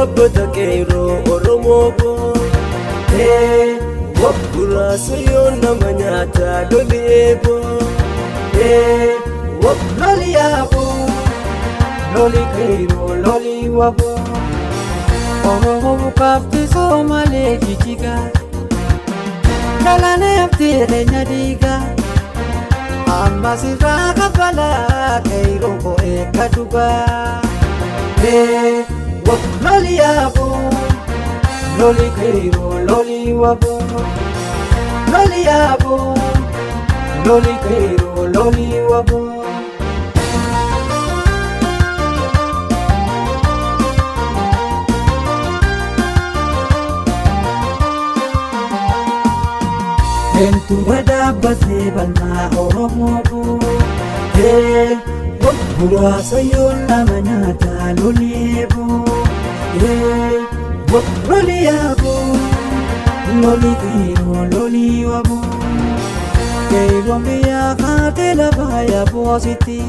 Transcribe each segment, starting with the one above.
Dhaabbata qeerroo Oromoo boo. Guraasa yoo nama nyaata loli eeboo. Loli yaaboo, loli qeerroo, loli waboo. Oromoo bukaafti Soomalee jijjiga. Galaana yaabtee keenya diiga. Amma sirraa kaffalaa qeerroo koo eegga dhugaa. Loli yaaboo, loli qeerroo, loli waboo. Loli yaaboo, loli qeerroo, loli waboo. Entura dhaabbatee bal'aa Oromoo boo. Guraasa yoo nama nyaata loli eeboo. Loli yaaboo, loli qeerroo, loli waboo. Qeerroon biyyaa kaatee lafa yaaboo sitti.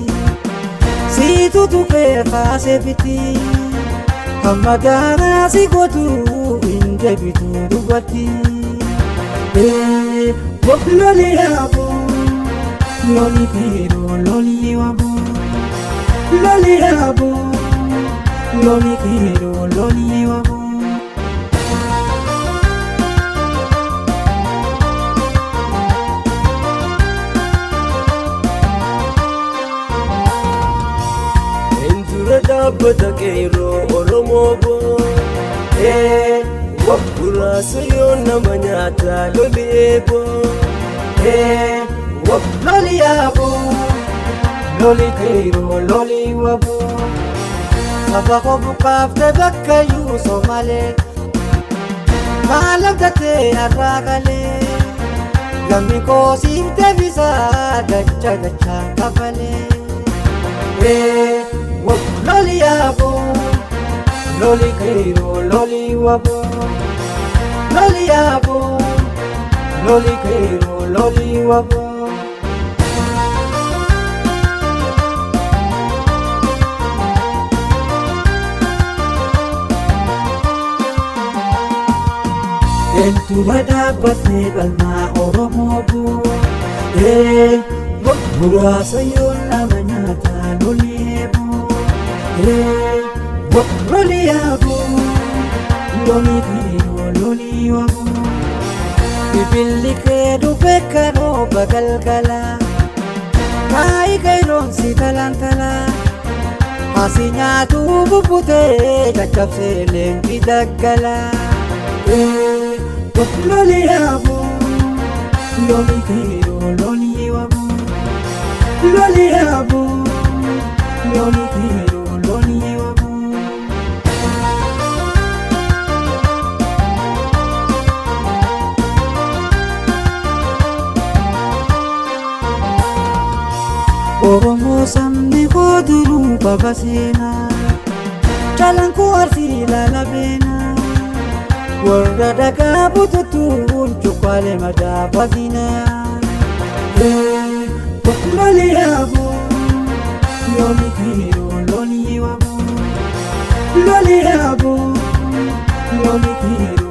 Siitu tuqee kaasee biti. Hamma gaaraa si gootu hin deebitu dubbatti. Loli yaaboo, loli qeerroo, loli waboo. Loli yaaboo, loli qeerroo, loli waboo. Entura dhaabbata qeerroo Oromoo boo. Guraasa yoo nama nyaata loli eeboo. Loli yaaboo, loli qeerroo, loli waboo. Saba koo buqqaaftee bakka iyyuu Soomalee. Maal abdattee har'aa galee. Gamni koo siif deebisaa dacha dachaan kafalee. Loli yaaboo, loli qeerroo, loli waboo. Loli yaaboo, loli qeerroo, loli waboo. Entura dhaabbatee bal'aa Oromoo boo. Guraasa yoo nama nyaata loli eeboo. Loli yaaboo, loli qeerroo, loli waboo. Bibilli kee dhufee karooba galgala. Kaayi qeerroon si talantala. Asi nyaatu bubbutee caccabsee leenji daggala. Loli yaaboo, loli qeerroo, loli waboo. Loli yaaboo, loli qeerroo, loli waboo. Oromoo sabni koo duruu qaba seenaa. Calanqoo Arsii laalabeenaa. Warra dhagaa bututuun cuqqaalee madaafatinaa. Loli yaaboo, loli qeerroo, loli waboo. Loli yaaboo, loli qeerroo.